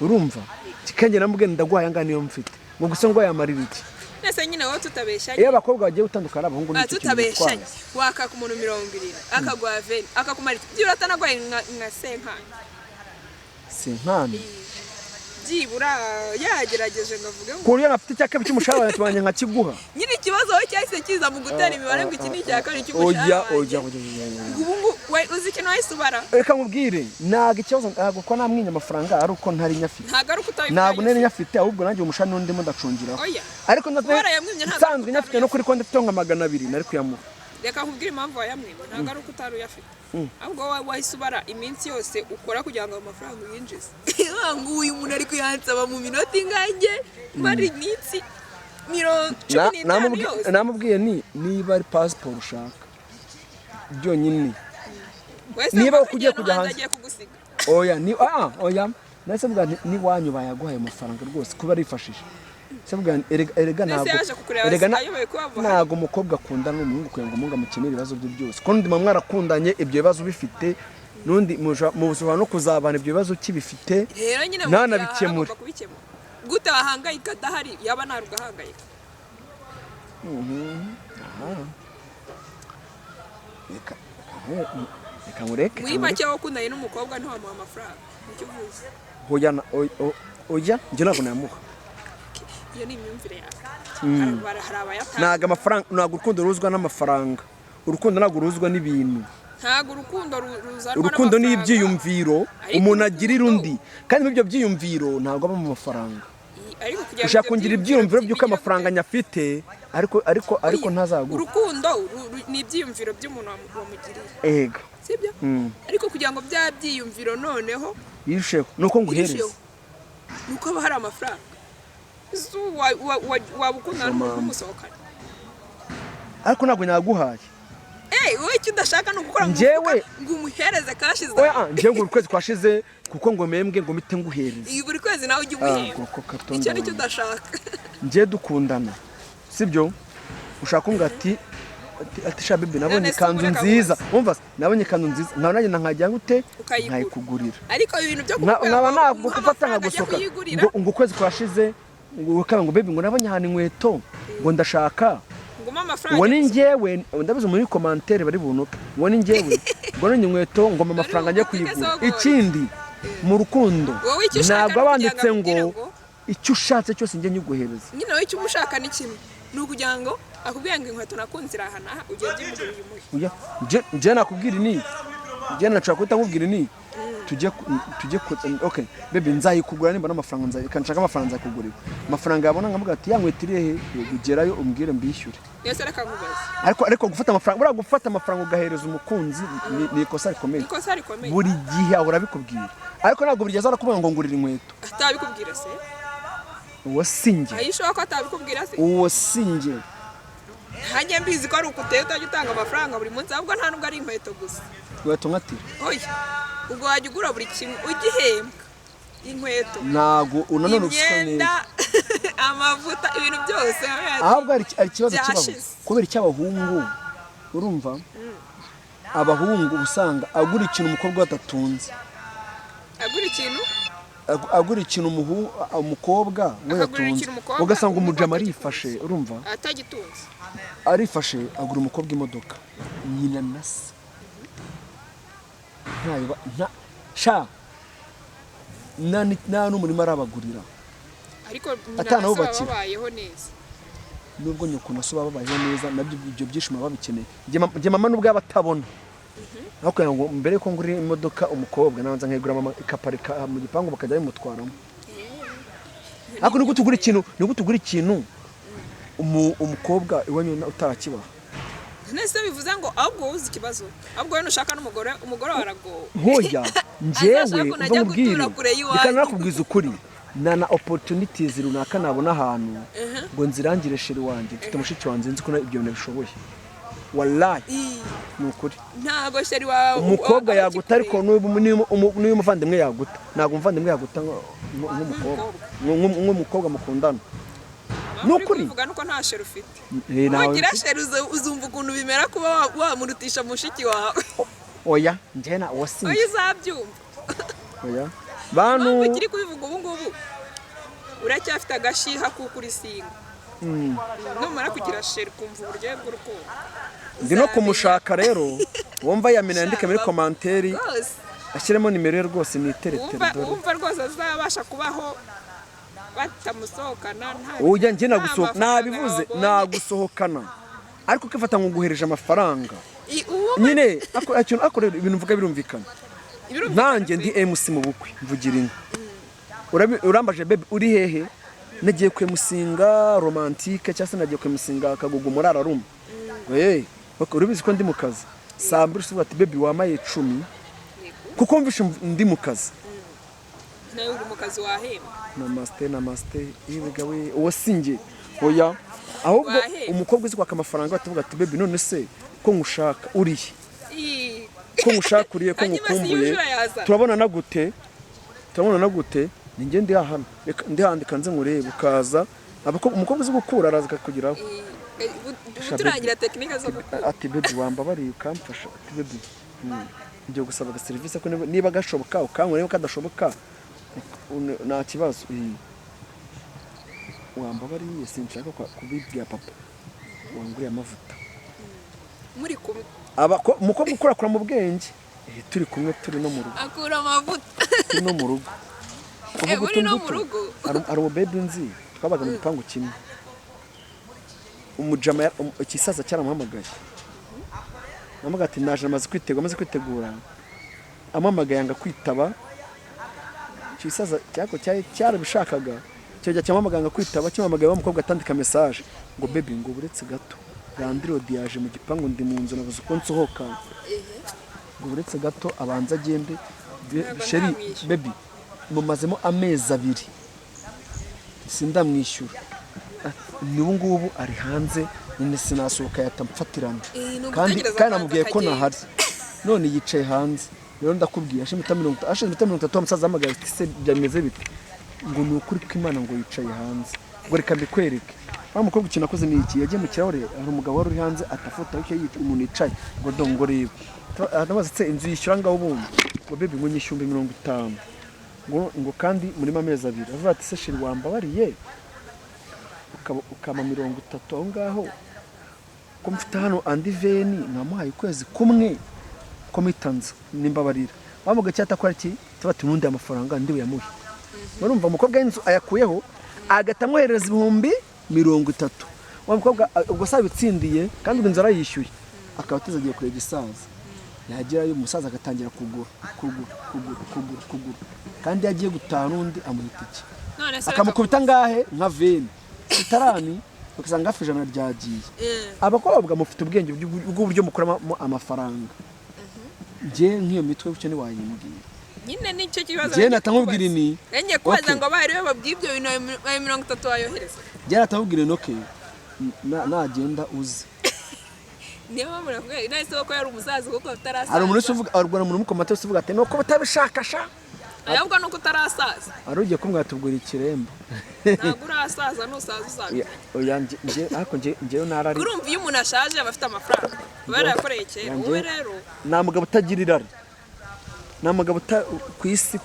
Urumva, kikenge namubwiye ndaguhaye angana niyo mfite, ngo gusa ngo yamarira iki? Nese nyine wowe tutabeshanye, Iyo abakobwa bagiye gutandukana n'abahungu, nicyo kintu tutabeshanye, bitwara. wakaka umuntu 70 akaguha 20, akakumara iki? Byibura atanaguhaye nka 50. 50? Byibura yagerageje ngo avuge ngo Ku buryo nafite icyaka cy'umushahara wanjye nkakiguha. Nyine ikibazo wowe cyahise kiza mu gutera imibare ngo iki ni icya kabiri Oya. cy'umushahara Oya. wanjye. Oya, oya, oya. Ubu ngubu uzi ikintu wahise ubara? Reka nkubwire, ntabwo ikibazo, ntabwo ko namwinya amafaranga ari uko ntari nyafite. Ntabwo ari uko utabifite. Ntabwo nari nyafite, ahubwo nanjye umushahara n'undi ndimo ndacungiraho. Oya. Ariko Kuba warayamwimye ntabwo nsanzwe nyafite no kuri konti mfite nka 200, nari kuyamuha. Reka nkubwire impamvu wayamwimye. Ntabwo ari uko utari uyafite, ahubwo wowe wahise ubara iminsi yose ukora kugira ngo ayo mafaranga uyinjize, ngo uyu muntu ari kuyansaba mu minota ingange, mara iminsi mirongo cumi n'itanu yose. Namubwiye ni niba ari pasiporo ushaka byonyine. Wese Niba wumva ko ugiye agiye no kujya hanze hanze. agiye kugusiga. Oya, ni oya, nahise mvuga nti n'iwanyu bayaguhaye amafaranga rwose kuba arifashije. Se mvuga nti, erega Mbese ntabwo yaje kukureba erega ayobewe ko waba uhari? Ntabwo umukobwa akundana n'umuhungu kugira ngo umuhungu amukemure ibibazo bye byose, ko n'undi muba mwarakundanye ibyo bibazo bifite, n'undi mushobora no kuzabana ibyo bibazo ukibifite. Rero nyine mu gihe Ntanabikemure. agomba kubikemura. Gute wahangayika adahari, yaba ntabwo ugahangayika? Reka nkureke. Muri make, wowe ukundanye n'umukobwa ntiwamuha amafaranga, nicyo uvuze? Oya, oya, njye ntabwo nayamuha. Iyo ni imyumvire yawe. Hari abayatanga. Ntabwo amafaranga, ntabwo urukundo ruzwa n'amafaranga. Urukundo ntabwo ruzwa n'ibintu. Ntabwo urukundo ruzanwa Urukundo ni n'amafaranga. ibyiyumviro Ariko umuntu agirira undi, kandi muri ibyo byiyumviro ntabwo aba mu mafaranga. Ariko kugira ngo Ushaka ibyo kungira ibyiyumviro by'uko bigire amafaranga gute? nyafite, ariko Oya, ntazaguha. Urukundo ni ibyiyumviro by'umuntu wamugiriye, Ega. sibyo? Ariko kugira ngo bya byiyumviro noneho Yirusheho ni uko nguhereza. birusheho, ni uko haba hari amafaranga. Ese waba ukundana n'umuntu umusohokana? Ariko ntabwo naguhaye. Wowe icyo udashaka ni ugukora mu mufuka ngo umuhereze cash Oya, zawe. Njyewe ngo buri kwezi kwashize kuko ngo membwe ngo mpite nguhereze. Iyi buri kwezi nawe ujya umuhemba. Koko katonda Icyo nicyo wanjye. udashaka. Njye dukundana, sibyo? Ushaka kumbwira ati sha baby, nabonye None se ikanzu ubu reka nziza. nkubaze. Wumva se, nabonye ikanzu nziza, nkaba nagenda nkajya gute? Ukayigura. Nkayikugurira. Ariko ibintu byo kukubwira Nkaba ngo ntabwo umuhe gufata amafaranga ajya nkagusoka kuyigurira, ngo ukwezi kwashize ngo ukaba ngo baby, ngo nabonye ahantu inkweto, ngo ndashaka ngo umuhe amafaranga uwo ni ajya njyewe. Ndabizi muri commentaire bari bunuke ngo ni njyewe ngo ni inkweto ngo mpa amafaranga njye bunuke kuyigura. sogora. Ikindi, mu rukundo Wowe icyo ushaka ntabwo ni ukugira banditse ngo ngo akubwire ngo- icyo ushatse cyose njye nyiguhereza. Nyine wowe icyo uba ushaka ni kimwe, ni ukugira ngo akubwire ngo inkweto nakunze iri aha n'aha, ugende umugurire umuhe. Oya, njye nakubwira ini, njye nashobora guhita nkubwira ini. Tujye okay baby, nzayikugura nimba n'amafaranga, nzayika nshaka amafaranga nzayikugurira. Amafaranga yabona nkavuga ati: "Ya nkweto iri hehe?" Yego, ugerayo umbwire mbishyure. Yose, reka nkubaze. Ariko gufata amafaranga, buriya gufata amafaranga ugahereza umukunzi ni ikosa rikomeye. Ikosa rikomeye. Buri gihe ahora abikubwira, ariko ntabwo buri gihe aza arakubwira ngo ngurira inkweto. Atabikubwira se? Uwo si njye. Aho ishoboka ko atabikubwira se? Uwo si njye. Ntanjye mbizi ko ari ukuteye utajya utanga amafaranga buri munsi, ahubwo nta nubwo ari inkweto gusa. Inkweto nkatira. Oya, ubwo wajya ugura buri kimwe ugihembwa, inkweto, Ntabwo unanone uswa neza. imyenda, amavuta, ibintu byose. Ahubwo hari ikibazo kibaho. Byashize. Kubera icy'abahungu, urumva, abahungu usanga agura ikintu umukobwa we adatunze. Agura ikintu? Agura ikintu umukobwa we Akagurira yatunze. ikintu umukobwa, Ugasanga umujama umukobwa arifashe, urumva, atagitunze. arifashe, agura umukobwa imodoka, nyina na se ntayo nta sha nta n'umurima arabagurira. Ariko nyina na se baba Atanawubakira. babayeho neza. Nubwo nyoko na so baba babayeho neza, nabyo ibyo byishimo baba babikeneye. Njye mama nubwo yaba atabona, aho kugira ngo mbere yuko ngurira imodoka umukobwa, nabanza nkayigura mama, ikaparika mu gipangu bakajya bimutwaramo. Ariko nigute ugura ikintu, nigute ugura ikintu umukobwa iwanyu utarakibaha? Nese bivuze ngo ahubwo wowe uzi ikibazo, ahubwo wowe nushaka n'umugore, umugore wawe aragowe. Nkoya njyewe Azashaka ukuntu umva ajya nkubwire, gutura kure y'iwanyu. Reka nakubwiza ukuri, na opportunities runaka nabona ahantu ngo nzirangire chéri wanjye, mfite mushiki wanjye nzi ko ibyo bintu bishoboye, wallahi. Ii, Ni ukuri. Ntago chéri wawe Umukobwa aba yaguta, ariko akikureba. n'uyu muvandimwe yaguta, ntabwo umuvandimwe yaguta nk'umukobwa, nk'umukobwa mukundana. Impamvu Ni uri ukuri. kubivuga nuko nta chéri ufite. Eh, nawe Nugira chéri uzumva ukuntu bimera kuba wamurutisha mushiki wawe. Oya, njye na uwo si Oya, njye. uzabyumva. Oya bantu. Impamvu ukiri kubivuga ubu ngubu, uracyafite agashiha kuko uri single. Numara kugira chéri, ukumva uburyohe bw'urukundo, Ndi no kumushaka rero, wumva yamena yandike muri commentaire, rwose ashyiremo nimero ye rwose, niteretere. Wumva Dore wumva rwose azabasha kubaho batamusohokana, nta ujya njye nta nagusohoka mafaranga nabivuze. wabonye. Nagusohokana, ariko ukifata ngo nguhereje amafaranga. Uwo Nyine ako rero ibintu mvuga birumvikana. Birumvikana. Nanjye ndi MC mu bukwe, mvugira inka. Urambaje: "Baby, uri hehe?" Nagiye kwemusinga Romantique, cyangwa se nagiye kwemusinga Kagugu muri Araruma. Eh, urabizi ko ndi mu kazi saa 2, usubiza ati: "Baby, wamaye 10," kuko mvishe ndi mu kazi. Nawe uri mu kazi, wahembwa. Namaste, namaste. Yebega we, uwo si njye, oya. Ahubwo Wahembwa. umukobwa uzi kwaka amafaranga batavuga ati: "Baby, none se ko ngushaka urihe? Ii, Ko ngushaka urihe? Ko Hanyuma si ngukumbuye?" yujura yaza. Turabonana gute? Turabonana gute? Ni njye ndi hano, reka ndihandika nze nkurebe, ukaza. Umukobwa uzi gukura araza akakugeraho. Ii, Sha, turangira tekinike zo gukura. Ati: "Baby, wambabariye ukamfasha?" Ati: "Baby, ngiye gusaba agaserivisi ko niba gashoboka ukankora, niba kadashoboka nta kibazo. Wambabariye, sinshaka kubibwira papa, wanguriye amavuta." Muri kumwe. Umukobwa ukurakura mu bwenge. Turi kumwe, turi no mu rugo. Akura amavuta. Turi no mu rugo. Eh, Kuvuga uri no utu mu rugo. Hari umubaby nzi twabaga mu gipangu kimwe, umujama ikisaza cyaramuhamagaye, amuhamagaye ati: "Naje, amaze kwitegura." Amaze kwitegura, amuhamagaye yanga kwitaba. Ikisaza cyako cyari cyarabishakaga, cyajya cyamuhamagaye yanga kwitaba, kimuhamagaye wa mukobwa atandika message ngo: "Baby," ngo, "buretse gato, landlord yaje mu gipangu, ndi mu nzu, nabuze uko nsohoka," ngo buretse gato abanza agende. Ntabwo Chéri, ndamwishyura. baby, mumazemo amezi 2 sindamwishyura. N'ubu ngubu ari hanze nyine, sinasohoka yatamfatirana. Eh, ni Kandi ugutegereza kandi akabanza namubwiye ko akagenda. ntahari, none yicaye hanze. Rero ndakubwiye, ashize iminota 30, ashize iminota 30, umusaza ahamagaye ati: "Se byameze bite?" Ngo: "Ni ukuri kw'Imana," ngo, "yicaye hanze," ngo, "reka mbikwereke." Wa mukobwa ikintu akoze ni iki? Yagiye mu kirahure, hari umugabo wari uri hanze atafotora icyo yica umuntu yicaye, ngo: "Do," ngo, "reba." Aramubaza: "Se inzu yishyura ngaho ubundi?" Ngo: "Baby," ngo, "nyishyura 50,000," ngo "kandi murimo amezi 2." Avuga ati: "Se chéri, wambabariye ukama 30 aho ngaho, ko mfite hano andi 20, namuhaye ukwezi kumwe ko mitanze, nimbabarira." Wamuga cyatakora iki? Tuba tunundi amafaranga ndi buyamuhe. Urumva, umukobwa w'inzu ayakuyeho, agahita amwoherereza 30,000. Wa mukobwa ubwo se abitsindiye, kandi ubwo inzu arayishyuye, akaba ateze agiye kureba igisaza. Yagerayo umusaza agatangira kugura, kugura, kugura, kugura, kugura, kandi iyo agiye gutaha n'undi amuha itike. None se Akamukubita ngahe nka 20 itarani, ugasanga hafi 100 ryagiye. Abakobwa mufite ubwenge bw'uburyo mukuramo amafaranga. Njye nk'iyo mitwe gutyo ntiwayimbwira. Nyine nicyo kibazo. Njye natamubwira ni Njye kubaza Okay. ngo abaye ariwe babwiye ibyo bintu, ayo 30 wayohereza? Njye natamubwira ni okay, nagenda uze. Niyo mpamvu nakubwiye nahise ko yari umusaza kuko utarasaza. Hari umuntu wese uvuga, hari umuntu mukomate wese uvuga ati nuko utabishaka sha. Ahubwo nuko utarasaza. Hari ugiye kumwatubwira ikiremba. Ntabwo urasaza, nusaza uzabimenya. Oya, njye ariko njyewe narari. Urumva iyo umuntu ashaje aba afite amafaranga aba yarayakoreye kera. Wowe rero Nta mugabo utagira irari, nta mugabo ku isi.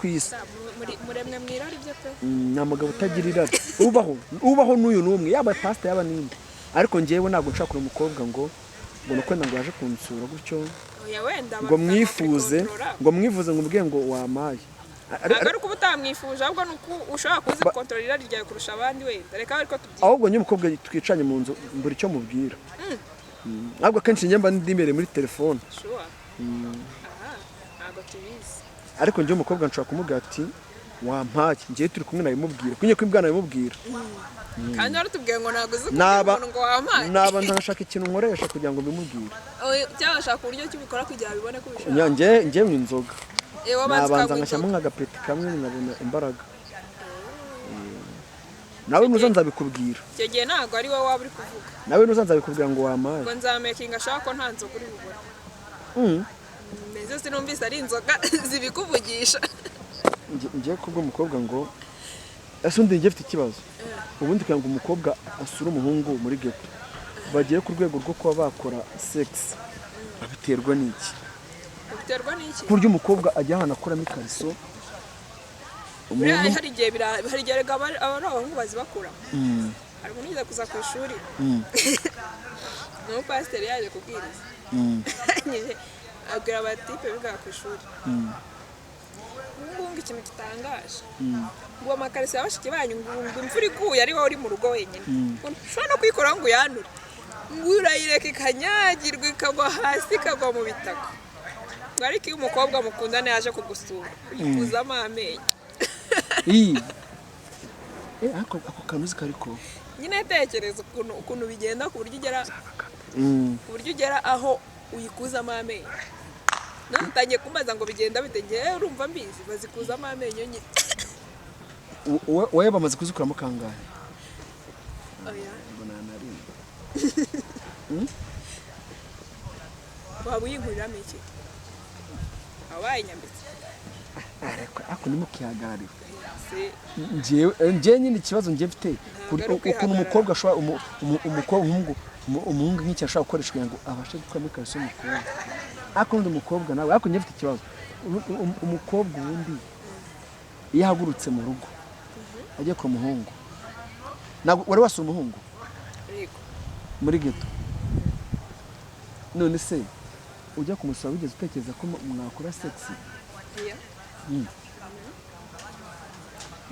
Muremwe mu irari byo pe. Nta mugabo utagira irari ubaho, ubaho n'uyu n'umwe, yaba pasita yaba n'indi. Ariko njyewe ntabwo nshaka kureba umukobwa ngo nuko wenda ngo yaje kunsura gutyo Oya, wenda ngo mwifuze, ngo mwifuze, ngo mbwiye ngo wamaye. Ntabwo ari ukuba utamwifuje, ahubwo ni uko ushobora kuzi gukontorora irari ryawe kurusha abandi wenda. Reka ariko tubyige. Ahubwo njye umukobwa twicanye mu nzu mbura icyo mubwira. Ahubwo akenshi njye mba ndi muri telefone. Sure, aha ntabwo tubizi. Ariko njye umukobwa nshobora kumubwira ati wampaye, njyewe turi kumwe nabimubwira, kunye kwibwana nabimubwira. Kandi waratubwiye ngo ntabwo uzi kubwira umuntu ngo wampaye. Naba ntashaka ikintu nkoresha kugira ngo mbimubwire. Oya, cyangwa washaka uburyo ki ubikora kugira bibone ko ubishaka. Njye nywa inzoga. Eh, wabanza Nabanza ukanywa ngashyiramo inzoga. nk'agapeti kamwe nkabona imbaraga. Nawe nuza nzabikubwira. Icyo gihe ntabwo ari wowe waba uri kuvuga. Nawe nuza nzabikubwira ngo wampaye. Ngo nzamakinga ashaka ko nta nzoga uri bubone. Mbese sinumvise ari inzoga zibikuvugisha. Ngiye kubwo umukobwa ngo ese undi njye mfite ikibazo. Ubundi kugira ngo umukobwa asure umuhungu muri ghetto bagere ku rwego rwo kuba bakora sex, babiterwa n'iki? Biterwa n'iki? Ku buryo umukobwa ajya ahantu akuramo ikariso Buriya umuntu hari igihe erega aba ari abahungu bazibakuramo. Hari umuntu ugeze kuza ku ishuri, ni umupasiteri yaje kubwiriza. Arangije abwira abatipe bigaga ku ishuri, ubu ngubu ikintu gitangaje, ngo amakariso ya bashiki banyu, ngo imvura iguye ari wowe uri mu rugo wenyine, ngo ntushobora no kuyikoraho ngo uyanure, ngo urayireka ikanyagirwa ikagwa hasi, ikagwa mu bitaka, ngo ariko iyo umukobwa mukundana yaje kugusura uyikuzamo amenyo. Iyi ako kantu uzi kariko Nyine tekereza ukuntu bigenda ku buryo ugera aho uyikuzamo amenyo. None utangiye kumbaza ngo bigenda bite? Ngewe urumva mbizi, bazikuzamo amenyo nyine. Wowe bamaze kuzikuramo kangahe? Oya. Ngo nta na rimwe. Waba uyinkuriramo iki? Waba wayinyambitse? Ariko ntimukihagararire. Si. Njyewe nyine ikibazo njye mfite Ntabwo ari ukuntu ukwihagarara. umukobwa ashobora umukobwa umuhungu nk'icyo ashobora gukoresha kugira ngo abashe gukuramo ikariso y'umukobwa, ariko undi umukobwa nawe, ariko njye mfite ikibazo. Umukobwa ubundi iyo ahagurutse mu rugo agiye ku muhungu, ntabwo wari wasura umuhungu Yego. muri ghetto? None se ujya kumusura wigeze utekereza ko mwakora sex? Oya.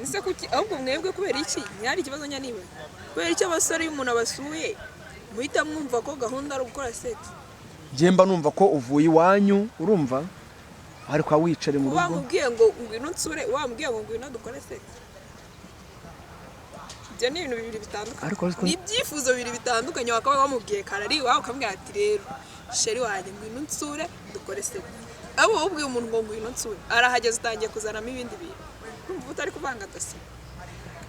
Ese kuki ahubwo mwebwe, kubera iki ntihari ikibazo nyaniba, kubera iki abasore iyo umuntu abasuye muhita mwumva ko gahunda ari ugukora sex? Njye mba numva ko uvuye iwanyu, urumva ariko wicare mu rugo. Wamubwiye ngo ngwino nsure, wamubwiye ngo ngwino dukore sex, ibyo ni ibintu bibiri bitandukanye. Ariko Ni ibyifuzo bibiri bitandukanye. Wakaba wamubwiye kare ari iwawe ukamubwira ati rero chéri wanjye, ngwino nsure dukore sex. Abo ubwiye umuntu ngo ngwino nsure, arahageze utangiye kuzanamo ibindi bintu, urumva utari kuvanga dosiye.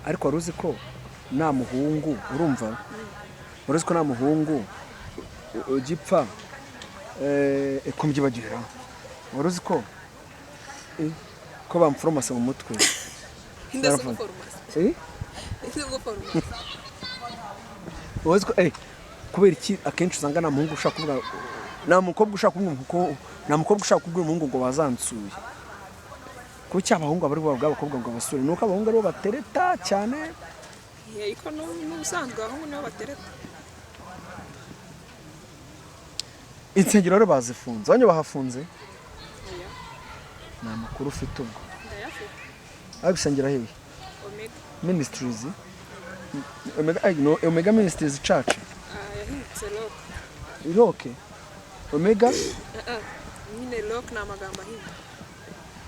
Ariko wari uzi ko nta muhungu, urumva, wari uzi ko nta muhungu ugipfa ko mbyibagirira? Wari uzi ko ko bamforomase mu mutwe? Ndetse Baravuga. uguforomasi. Eh? Ndetse uguforomasi. Wari uzi ko kubera iki akenshi usanga nta muhungu ushaka kuvuga, nta mukobwa ushaka kuvuga ko nta mukobwa ushaka kubwira umuhungu ngo bazansuye? Kuki abahungu aba ari bo babwira abakobwa ngo basure? Ni uko abahungu aribo batereta cyane. Ariko n'ubusanzwe abahungu nibo batereta. Insengero rero bazifunze, abanyu bahafunze? Oya. Ni amakuru ufite ubwo? Ndayafite. Ari gusengera hehe? Omega. Ministries, Omega, no, Omega Ministries Church. Ah, yahindutse Rock. Rock Omega. Nyine rock ni amagambo ahinnye.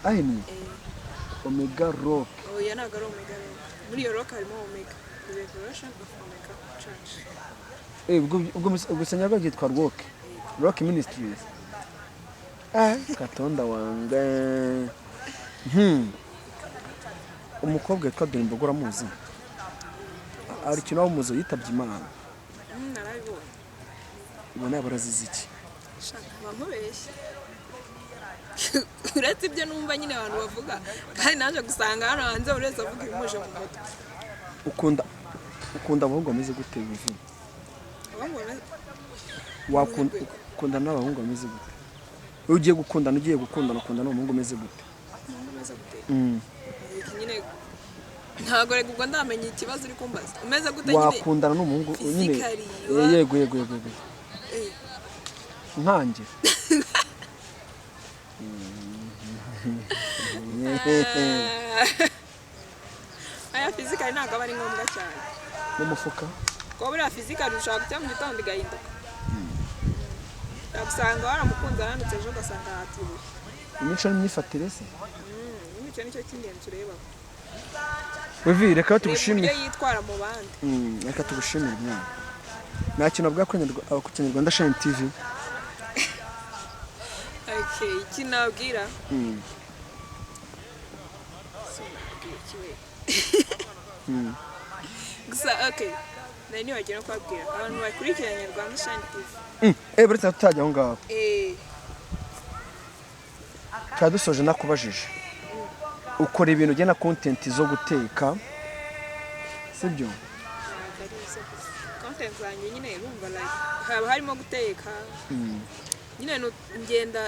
Ahinnye? Eh. Omega Rock? Oya, ntabwo ari Omega Rock. Muri iyo rock harimo Omega, The Revelation of Omega Church. Ubwo urusengero rwe rwitwa Rock Ministries. Katonda wange. Umukobwa witwa Dorimbogo uramuzi? Hari ikintu waba umuzi? Yitabye Imana. Narabibonye. Ubona yaba arazize iki? Shaka nkubeshye, uretse ibyo numva nyine abantu bavuga, kandi naje gusanga hano hanze buri wese avuga ibimuje mu mutwe. Ukunda abahungu bameze gute, Vivi? Abahungu bameze Wakunda, ukunda n'abahungu bameze gute? Iyo ugiye gukundana, ukunda n'umuhungu umeze gute? Umuhungu umeze gute? Iki nyine ntabwo, reka ubwo ndamenya ikibazo uri kumbaza. Umeze gute nyine? Wakundana n'umuhungu nyine Physically, Yego. Nkanjye? Ah. Aya, physically ntabwo aba ari ngombwa cyane. N'umufuka? Kuko buriya physically ushobora gucya mu gitondo igahinduka, usanga waramukunze aranutse, ejo ugasanga yabyibushye. Imico n'imyifatire se? N'imico nicyo cy'ingenzi urebaho. Vivi, reka Reba tugushimire. uburyo yitwara mu bandi. Reka tugushimire, mwana. Nta kintu bavuga ku Kinyarwanda Shine TV? Okay, iki nabwira, so nabwira iki we gusa? Okay, nari nibagiwe no kubabwira abantu bakurikiranye Rwanda Shine TV. Buretse tutajya aho ngaho, tukaba dusoje nakubajije, ukora ibintu ugena content zo guteka, sibyo? Ntabwo ari izo gusa. Content zanjye nyine urumva, like haba harimo guteka nyine, ngenda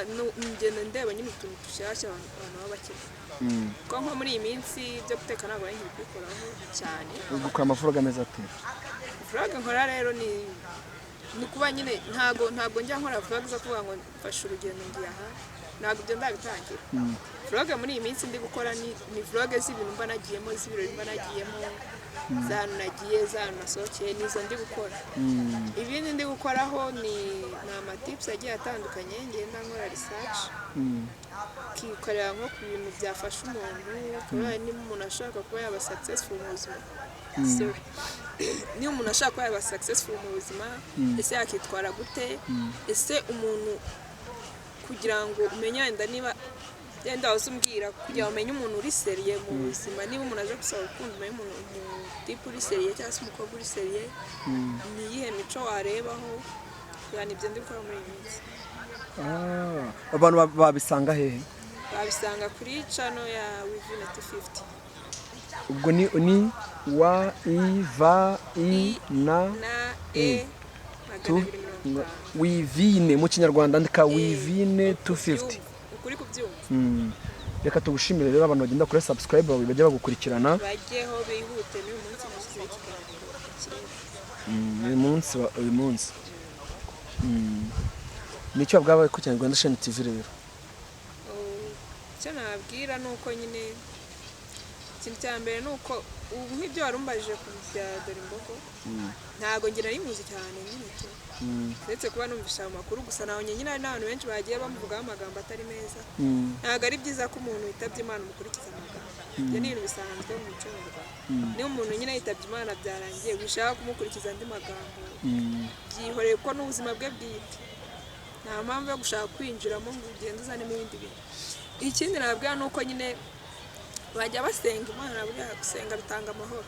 ndeba nyine utuntu dushyashya abantu baba bakeneye, kuko nko muri iyi minsi ibyo guteka ntabwo nari nkiri kubikoraho cyane. Gukora amavlog ameze ate? Vlog nkora rero ni ukuba nyine ntabwo njya nkora vlog zo kuvuga ngo mfashe urugendo ngiye aha, ntabwo ibyo ndabitangira. Vlog muri iyi minsi ndi gukora ni vlog z'ibintu mba nagiyemo, z'ibirori mba nagiyemo, z'ahantu nagiye, z'ahantu nasohokeye, nizo ndi gukora. Ibindi ndi gukoraho ni amatips agiye atandukanye, ngenda nkora research, kikorera nko ku bintu byafasha umuntu kuba, niba umuntu ashaka kuba yaba successful mu buzima. Sorry. Niba umuntu ashaka kuba yaba successful mu buzima, ese yakitwara gute? Ese umuntu kugira ngo umenye, wenda niba wenda waza umbwira, kugira ngo umenye umuntu uri sérieux mu buzima, niba umuntu aje gusaba urukundo, umenye umuntu, umutipe uri sérieux cyangwa se umukobwa uri sérieux, ni iyihe mico warebaho? Yani ibyo ndi gukora muri iyi minsi. Ah, abantu babisanga hehe? Babisanga kuri channel ya Wivine 250. Ubwo ni wa i v i na na e tu 250. Wivine mu Kinyarwanda, andika Wivine 250. Ukuri kubyumva. Reka tugushimire rero. Abantu bagenda kuri subscribe bawe bajya bagukurikirana. Bajyeho bihute, n'uyu munsi nashyizeho ikiganiro kireba. Uyu munsi nicyo babwaba ku Kinyarwanda Shine TV rero? Oh, icyo nababwira ni uko nyine ikintu cya mbere ni uko ubu nk'ibyo wari umbajije ku bya Dorimbogo, ntabwo ngira nari muzi cyane nyine tu, uretse kuba numvisha ayo makuru gusa. Nabonye nyine hari n'abantu benshi bagiye bamuvugaho amagambo atari meza. Ntabwo ari byiza ko umuntu witabye Imana umukurikiza amagambo. Ibyo ni ibintu bisanzwe mu muco nyarwanda. Niba umuntu nyine yitabye Imana byarangiye, wishaka kumukurikiza andi magambo, byihoreye, kuko n'ubuzima bwe bwite, nta mpamvu yo gushaka kwinjiramo ngo ugende uzanemo ibindi bintu. Ikindi nababwira ni uko nyine bajya basenga Imana. Buriya gusenga bitanga amahoro.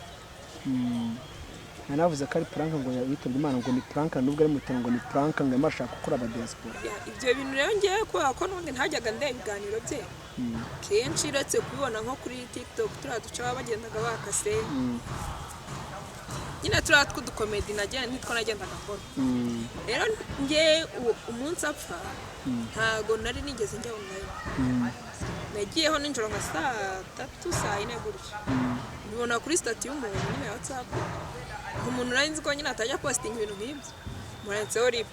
Yanavuze ko ari prank, ngo yitabye Imana ngo ni prank, nubwo ari mu bitaro ngo ni prank, ngo arimo arashaka gukora aba diaspora. Ya, ibyo bintu rero ngewe kubera ko n'ubundi ntajyaga ndeba ibiganiro bye kenshi, uretse kubibona nko kuri TikTok, turiya duce baba bagendaga bakase nyine, turiya tw'udukomedi nitwo nagendaga mbona. Rero ngewe umunsi apfa ntago nari nigeze njya online. Nagiyeho nijoro nka saa 3, saa 4 gutyo, mbibona kuri status y'umuntu nyine ya WhatsApp, umuntu nari nzi ko nyine atajya postinga ibintu nk'ibyo, muranditseho RIP.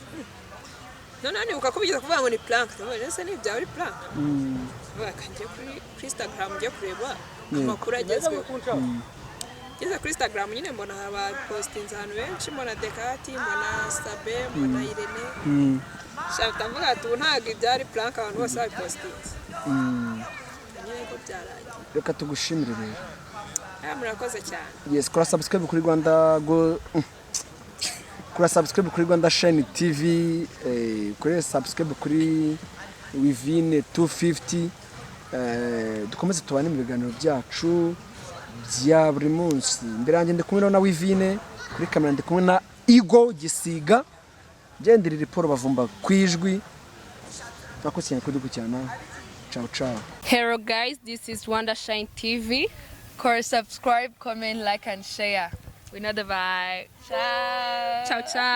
Noneho nibuka ko bigeze kuvuga ngo ni prank. Ndavuga, ese ni ibyawe ari prank? Ndavuga njye kuri Instagram njye kureba amakuru agezweho. Ngeze kuri Instagram nyine mbona bapostinze ahantu benshi, mbona Dekati, mbona Sabe, mbona Irene. Shaka mvuga ati ubu ntabwo ibyari prank, abantu bose babipositinze nyine ko byarangiye. Reka tugushimire rero. Aya, murakoze cyane. Yes, kora subscribe kuri Rwanda go, kora subscribe kuri Rwanda Shine TV, kuri subscribe kuri Wivine 250, dukomeze tubane mu biganiro byacu bya buri munsi. Imbere yanjye ndi kumwe na Wivine, kuri kamera ndi kumwe na Igo Gisiga, ngenderera Paul Bavumba ku ijwi. Mwakoze cyane kudukurikirana. Ciao ciao. Hello guys, this is Wonder Shine TV. Course, subscribe, comment, like, and share. We know the vibe. Ciao. Ciao ciao.